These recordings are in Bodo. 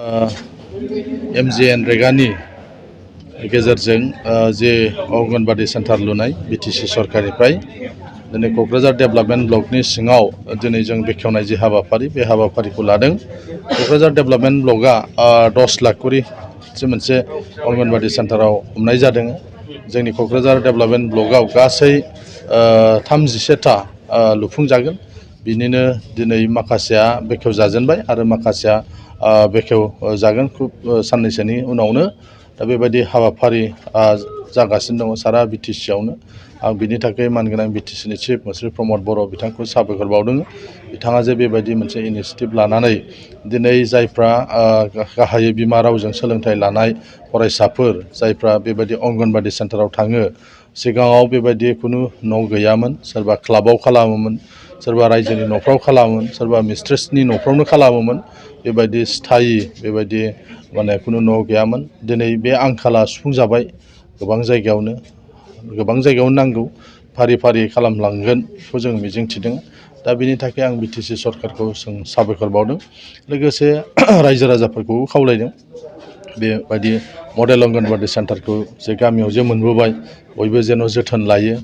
MGN रेगानि गेजेरजों जे अंगनबादि सेन्टार लुनाय बिटिसि सरकारनिफ्राय दिनै क'क्राझार डेभेलपमेन्ट ब्लकनि सिङाव दिनै जों बेखेवनाय जे हाबाफारि बे हाबाफारिखौ लादों। क'क्राझार डेभेलपमेन्ट ब्लकआ 10 लाख करि मोनसे अंगनबादि सेन्टाराव हमनाय जादों। जोंनि क'क्राझार डेभेलपमेन्ट ब्लकआव गासै 31टा लुफुंजागोन। बिनिनो दिनै माखासेया बेखेवजाजेनबाय आरो माखासेया बेखेवजागोन खुब साननैसोनि उनावनो। दा बेबायदि हाबाफारि जागासिनो दङ सारा बिटिसिआवनो। आं बिनि थाखाय मानगोनां बिटिसिनि चिफ मिनिस्टार प्रमद बर' बिथांखौ साबायखर बावदों। बिथाङा जे बेबायदि मोनसे इनिशिएटिभ लानानै दिनै जायफ्रा गाहायै बिमा रावजों सोलोंथाइ लानाय फरायसाफोर जायफ्रा बेबायदि अंगनबादि सेन्टाराव थाङो, सिगाङाव बेबायदि खुनु न' गैयामोन, सोरबा क्लाबाव खालामोमोन, सोरबा रायजोनि न'फ्राव खालामोमोन, सोरबा मिस्ट्रेसनि न'फ्रावनो खालामोमोन। बेबायदि स्थायि बेबायदि खुनु न' गैयामोन। दिनै बे आंखाला सुफुंजाबाय। गोबां जायगायावनो नांगौ, फारि फारि खालामलांगोनखौ जों मिजिंथिदों। दा बिनि थाखाय आं बिटिसि सरकारखौ साबायखर बावदों। लोगोसे रायजो राजाफोरखौबो खावलायदों बेबायदि मडेल अंगनबादि सेन्टारखौ जे गामियाव जे मोनबोबाय बयबो जेन' जोथोन लायो।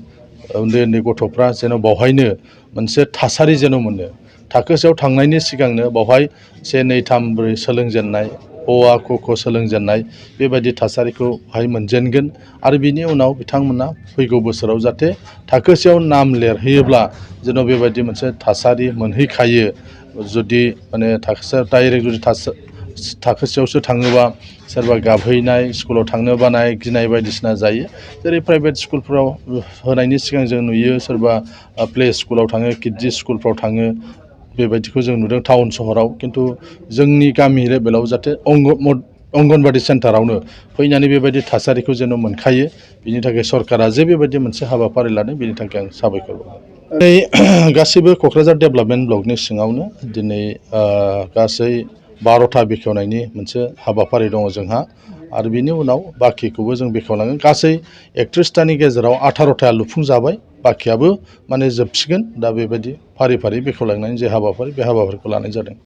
उन्दै उन्दै गथ'फ्रा जेन' बावहायनो मोनसे थासारि जेन' मोनो। थाखोसेयाव थांनायनि सिगांनो बावहाय 1, 2, 3, 4 सोलोंजेननाय, अ आ क ख सोलोंजेननाय बेबायदि थासारिखौ बाहाय मोनजेनगोन। आरो बिनि उनाव बिथांमोना फैगौ बोसोराव जाहाथे थाखोसेयाव नाम लिरहैयोब्ला जेन' बेबायदि मोनसे थासारि मोनहैखायो। जुदि थाखोसेयाव डाइरेक्ट जुदि थाखोसेयावसो थाङोबा सोरबा गाबहैनाय, स्कुलाव थांनो बानाय, गिनाय बायदिसिना जायो। जेरै प्राइभेट स्कुलफ्राव होनायनि सिगां जों नुयो सोरबा प्ले स्कुलाव थाङो, किडजि स्कुलफ्राव थाङो, बेबायदिखौ जों नुदों टाउन सहराव। खिन्थु जोंनि गामि लेभेलाव जाहाथे अंगनबादि सेन्टारावनो फैनानै बेबायदि थासारिखौ जेन' मोनखायो। बिनि थाखाय सरकारा जे बेबायदि मोनसे हाबाफारि लादों बेनि थाखाय आं साबायखर बावो। दिनै गासैबो क'क्राझार डेभेलपमेन्ट ब्लकनि सिङावनो दिनै गासै 12टा बेखेवनायनि मोनसे हाबाफारि दङ जोंहा। आरो बिनि उनाव बाखिखौबो जों बेखेवलांगोन। गासै 31टानि गेजेराव 18टाया लुफुंजाबाय, बाखियाबो जोबसिगोन। दा बेबायदि फारि फारि बेखेवलांनायनि जे हाबाफारि बे हाबाफारिखौ लानाय जादों।